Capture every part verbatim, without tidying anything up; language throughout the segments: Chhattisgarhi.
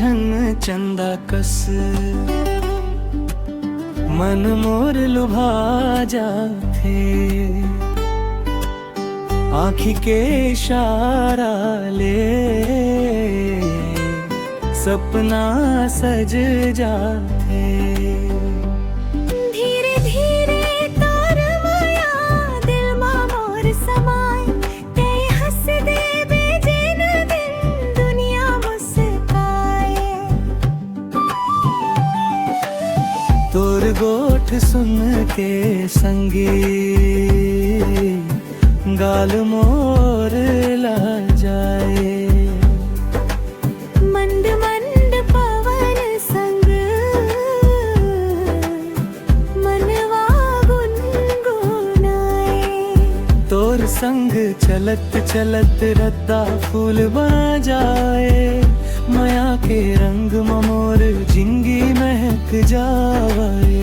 चंदा कस मन मोर लुभा जाथे। आँखी के इशारा ले सपना सज जाथे। धीरे धीरे तोर मया दिल मा मोर समाए। तैं हँस देबे जेन दिन दुनिया मुस्काए। तोर गोठ सुन के संगी गाल मोर ला जाए। मंद मंद पवन संग मनवा गुनगुनाए। तोर संग चलत चलत रद्दा फूल बन जाए। मया के रंग म मोर जिंदगी महक जावे।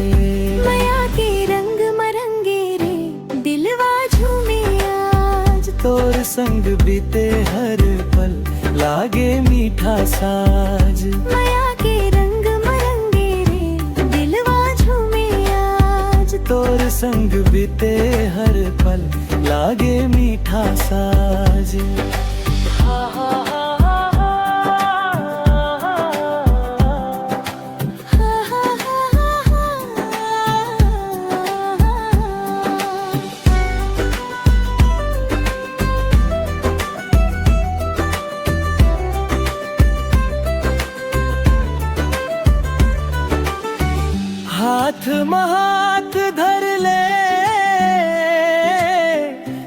मया के रंग म रंगे रे दिलवा झूमे आज। तोर संग बीते हर पल लागे मीठा साज। मया के रंग म रंगे रे दिलवा झूमे आज। तोर संग बीते हर पल लागे मीठा साज। हाथ म हाथ धर ले,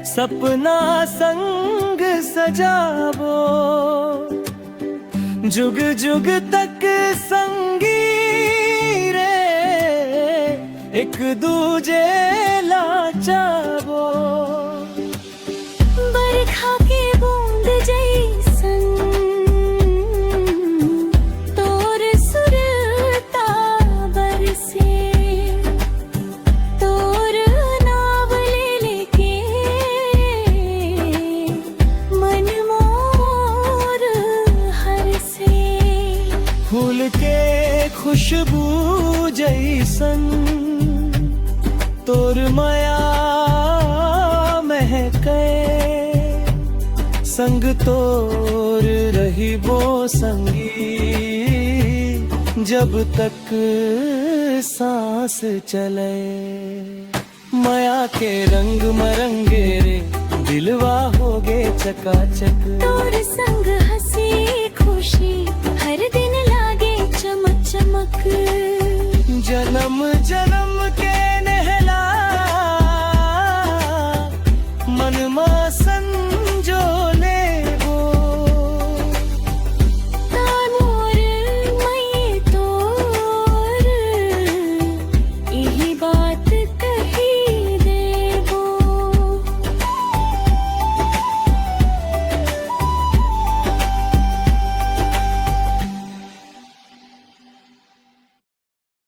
सपना संग सजाबो। जुग जुग तक संगी रे, एक दूजे ला चाबो। बरखा के बूंद जैसन तोर सुरता बरसे। तोर नाव ले लेके मन मोर हरसे। फूल के खुशबू जैसन तोर मया महके। संग तोर रहिबो संगी, जब तक सांस चले। मया के रंग म रंगे रे, दिलवा होगे चकाचक। तोर संग हंसी खुशी, हर दिन लागे चमक चमक। जन्म जन्म